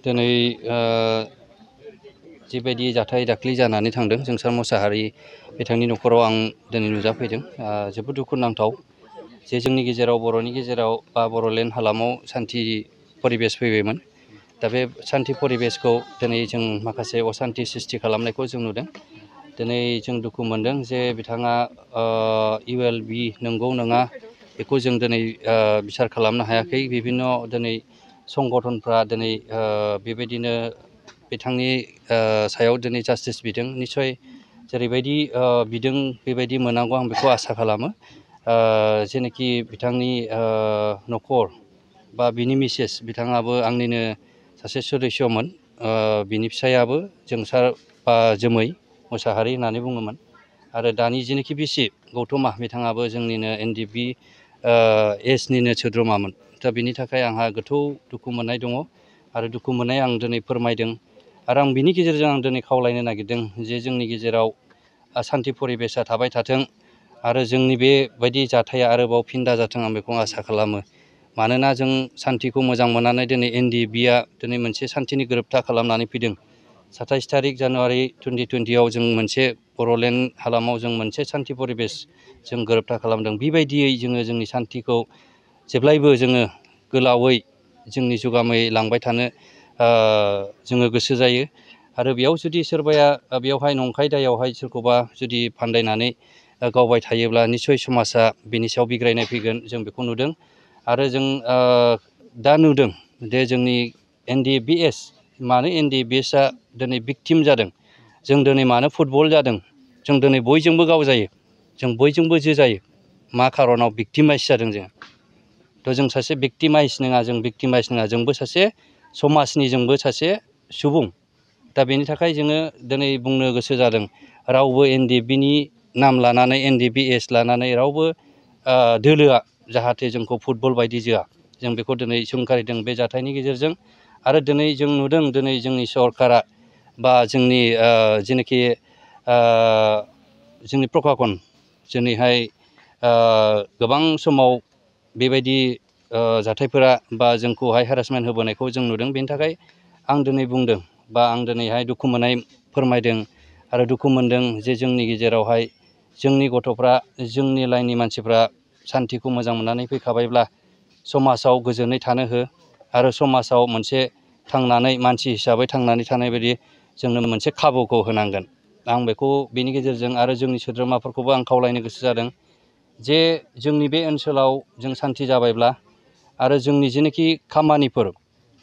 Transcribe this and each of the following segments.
दिनै जिबायदि जाथाय दाख्लै जानानै थांदों जोंसार मोसाहारि बिथांनि न'खराव आं दिनै नुजाफैदों। जोबोद दुखुनांथाव जे जोंनि गेजेराव बर'नि गेजेराव बा बर'लेण्ड हालामाव सान्थि परिबेस फैबायमोन। दा बे सान्थि परिबेसखौ दिनै जों माखासे असान्थि सृष्टि खालामनायखौ जों नुदों। दिनै जों दुखु मोनदों जे बिथाङा ULB नंगौ नङा बेखौ जों दिनै बिसार खालामनो हायाखै। बिभिन्न दिनै संगठनफ्रा दिनै बेबायदिनो बिथांनि सायाव दिनै जास्टिस बिदों। निस्सय जेरैबायदि बिदों बेबायदि मोनांगौ आं बेखौ आसा खालामो। जेनोखि बिथांनि न'खर बा बिनि मिसेस बिथाङाबो आंनिनो सासे सदस्यमोन। बिनि फिसायाबो जोंसार बा जोमै मोसाहारि होननानै बुङोमोन। आरो दानि जेनोखि बिसि गौतमा बिथाङाबो जोंनिनो NDP एसनिनो सोद्रोमामोन। दा बिनि थाखाय आंहा गोथौ दुखु मोननाय दङ आरो दुखु मोननाय आं दिनै फोरमायदों। आरो आं बिनि गेजेरजों आं दिनै खावलायनो नागिरदों जे जोंनि गेजेराव सान्थि परिबेसा थाबाय थाथों आरो जोंनि बेबायदि जाथाया आरोबाव फिन दाजाथों आं बेखौ आसा खालामो। मानोना जों सान्थिखौ मोजां मोननानै दिनै NDPआ दिनै मोनसे सान्थिनि गोरोबथा खालामनानै फैदों। 27 थारिख जानुवारि 2020आव जों मोनसे बर'लेण्ड हालामाव जों मोनसे सान्थि परिबेस जों गोरोबथा खालामदों। बेबायदियै जोङो जोंनि सान्थिखौ जेब्लायबो जोङो गोलावै जोंनि जुगामै लांबाय थानो जोङो गोसो जायो। आरो बेयाव जुदि सोरबाया बेयावहाय नंखाय दायावहाय सोरखौबा जुदि फान्दायनानै गावबाय थायोब्ला निस्सय समाजा बिनि सायाव बिग्रायनाय फैगोन जों बेखौ नुदों। आरो जों दा नुदों जे जोंनि NDPS मानो NDPSआ दिनै भिक्टिम जादों। जों दिनै मानो फुटबल जादों। जों दिनै बयजोंबो गावजायो। जों बयजोंबो जोजायो। मा खारनाव भिक्टिमाइज जादों जों। थ' जों सासे भिक्टिमाइज नङा जोंबो सासे समाजनि जोंबो सासे सुबुं। दा बेनि थाखाय जोङो दिनै बुंनो गोसो जादों रावबो NDPनि नाम लानानै NDPS लानानै रावबो दोलोआ जाहाथे जोंखौ फुटबल बायदि जोआ। जों बेखौ दिनै सोंखारिदों बे जाथायनि गेजेरजों। आरो दिनै जों नुदों दिनै जोंनि सरकारा बा जोंनि जेनोखि जोंनि प्रखाखन दिनैहाय गोबां समाव बेबायदि जाथायफोरा बा जोंखौहाय हेरेसमेन्ट होबोनायखौ जों नुदों। बेनि थाखाय आं दिनै बुंदों बा आं दिनैहाय दुखु मोननाय फोरमायदों आरो दुखु मोनदों जे जोंनि गेजेरावहाय जोंनि गथ'फ्रा जोंनि लाइननि मानसिफ्रा सान्थिखौ मोजां मोननानै फैखाबायब्ला समाजाव गोजोनै थानो हो आरो समाजाव मोनसे थांनानै मानसि हिसाबै थांनानै थानाय बायदि जोंनो मोनसे खाबुखौ होनांगोन। आं बेखौ बेनि गेजेरजों आरो जोंनि सोद्रोमाफोरखौबो आं खावलायनो गोसो जादों जे जोंनि बे ओनसोलाव जों सान्थि जाबायब्ला आरो जोंनि जेनोखि खामानिफोर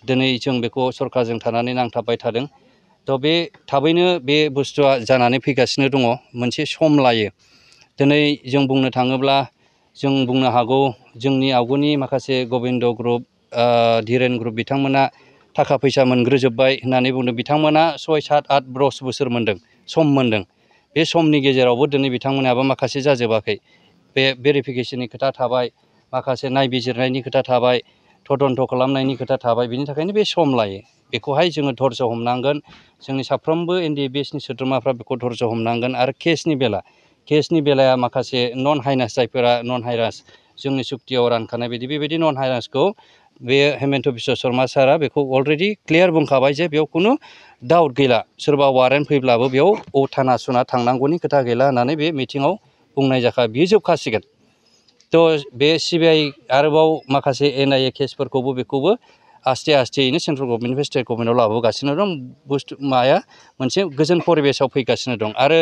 दिनै जों बेखौ सरकारजों थानानै नांथाबबाय थादों। थ' बे थाबैनो बे बुस्थुआ जानानै फैगासिनो दङ। मोनसे सम लायो। दिनै जों बुंनो थाङोब्ला जों बुंनो हागौ जोंनि आवगोलनि माखासे गबिन्द ग्रुप धीरेन ग्रुप बिथांमोना थाखा फैसा मोनग्रोजोब्बाय होननानै बुंदों। बिथांमोना 6, 7, 8, 10 बोसोर मोनदों सम मोनदों। बे समनि गेजेरावबो दिनै बिथांमोनाबो माखासे जाजोबाखै। बे भेरिफिकेसननि खोथा थाबाय, माखासे नायबिजिरनायनि खोथा थाबाय, तदन्त खालामनायनि खोथा थाबाय। बिनि थाखायनो बे सम लायो। बेखौहाय जोङो धर्ज हमनांगोन। जोंनि साफ्रोमबो NDPSनि सोद्रोमाफ्रा बेखौ धर्ज हमनांगोन। आरो केसनि बेलाया माखासे नन हाइनास जायफोरा नन हाइनास जोंनि सुक्तियाव रानखानाय बायदि बेबायदि नन हाइनासखौ बे हेमेन्त बिश्व शर्मा सारआ बेखौ अलरेडि क्लियार बुंखाबाय जे बेयाव खुनु डाउट गैला। सोरबा वारेन्ट फैब्लाबो बेयाव थाना सुना थांनांगौनि खोथा गैला होननानै बे मिटिङाव बुंनाय जाखा बियो जोबखासिगोन। थ' बे CBI आरोबाव माखासे NIA केसफोरखौबो बेखौबो आस्तेयैनो सेन्ट्रेल गभर्नमेन्टनिफ्राय स्टेट गभर्नमेन्टआव लाबोगासिनो दं। मोनसे गोजोन परिबेसाव फैगासिनो दं। आरो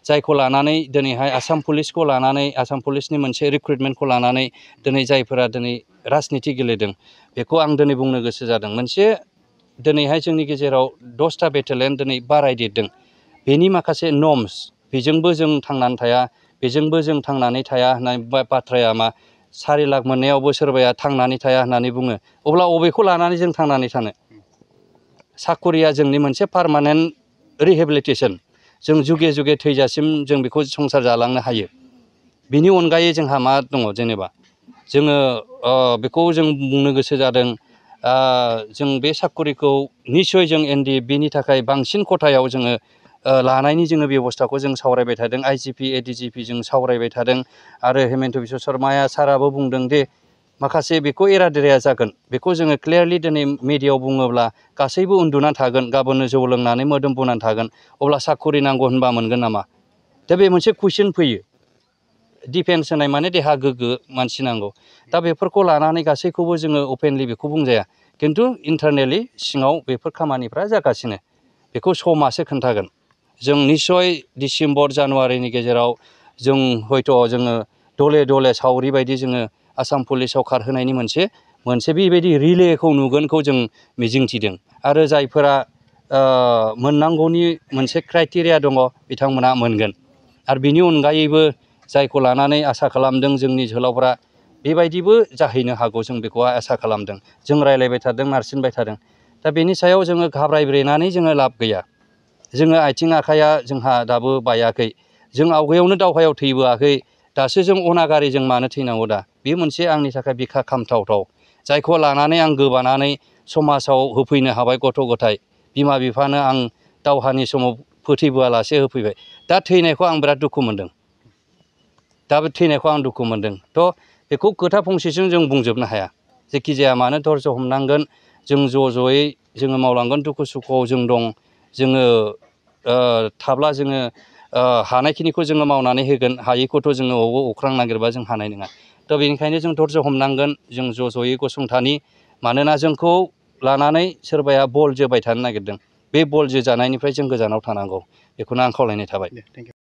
जायखौ लानानै दिनैहाय आसाम पुलिसखौ लानानै आसाम पुलिसनि मोनसे रिक्रुइटमेन्टखौ लानानै दिनै जायफोरा दिनै राजनिति गेलेदों बेखौ आं दिनै बुंनो गोसो जादों। मोनसे दिनैहाय जोंनि गेजेराव 10टा बेटेलियन दिनै बारायदेरदों। बेनि माखासे नर्म्स बेजोंबो जों थांनानै थाया, बेजोंबो जों थांनानै थाया होननाय बाथ्राया मा 4 लाख मोननायावबो सोरबाया थांनानै थाया होननानै बुङो। अब्ला अबेखौ लानानै जों थांनानै थानो? साकरिया जोंनि मोनसे पार्मानेन्ट रिहेबिलिटेसन। जों जुगे जुगे थैजासिम जों बेखौ संसार जालांनो हायो। बिनि अनगायै जोंहा मा दङ जेनेबा जोङो बेखौ जों बुंनो गोसो जादों। जों बे साकरिखौ निस्सय जों NDPनि थाखाय बांसिन खथायाव जोङो लानायनि जोङो बेब'स्थाखौ जों सावरायबाय थादों। IGP ADGP जों सावरायबाय थादों। आरो हेमेन्त बिश्व शर्मा साराबो बुंदों दे माखासे बेखौ एरादेराया जागोन बेखौ जोङो क्लियारलि दिनै मिडियायाव बुङोब्ला गासैबो उन्दुनानै थागोन गाबोननो जौ लोंनानै मोदोम बुनानै थागोन अब्ला साखरि नांगौ होनबा मोनगोन नामा दा बे मोनसे कुइसन फैयो डिफेन्स होनाय माने देहा गोग्गो मानसि नांगौ दा बेफोरखौ लानानै गासैखौबो जोङो अपेनलि बेखौ बुंजाया खिन्थु इन्टारनेलि सिङाव बेफोर खामानिफ्रा जागासिनो बेखौ समासो खोन्थागोन जों निस्सय डिसेम्बर जानुवारिनि गेजेराव जों हयथ' जोङो दले दले सावरि बायदि जोङो आसाम पुलिसाव खारहोनायनि मोनसे बेबायदि रिलेखौ नुगोनखौ जों मिजिंथिदों आरो जायफोरा मोननांगौनि मोनसे क्राइटेरिया दङ बिथांमोना मोनगोन आरो बिनि अनगायैबो जायखौ लानानै आसा खालामदों जोंनि जोहोलावफ्रा बेबायदिबो जाहैनो हागौ जों बेखौहाय आसा खालामदों जों रायज्लायबाय थादों नारसिनबाय थादों दा बेनि सायाव जोङो घाबरायब्रेनानै जोङो लाब गैया जोङो आथिं आखाइया जोंहा दाबो बायाखै जों आवगायावनो दावहायाव थैबोआखै दासो जों अनागारिजों मानो थैनांगौ दा बे मोनसे आंनि थाखाय बिखा खामथावथाव जायखौ लानानै आं गोबानानै समाजाव होफैनो हाबाय गथ' गथाय बिमा बिफानो आं दावहानि समाव फोथैबोआलासे होफैबाय दा थैनायखौ आं बिराद दुखु मोनदों दा बे थैनायखौ आं दुखु मोनदों थ' बेखौ खोथा फंसेजों जों बुंजोबनो हाया जेखि जाया मानो धर्ज हमनांगोन जों ज' ज'यै जोङो मावलांगोन दुखु सुखुआव जों दं जोङो थाब्ला जोङो हानायखिनिखौ जोङो मावनानै होगोन हायिखौथ' जोङो अख्रां नागिरबा जों हानाय नङा थ' बेनिखायनो जों धर्ज हमनांगोन जों ज' ज'यै गसंथानि मानोना जोंखौ लानानै सोरबाया बल जोबाय थानो नागिरदों बे बल जो जानायनिफ्राय जों गोजानाव थानांगौ बेखौनो आं खावलायनाय थाबाय।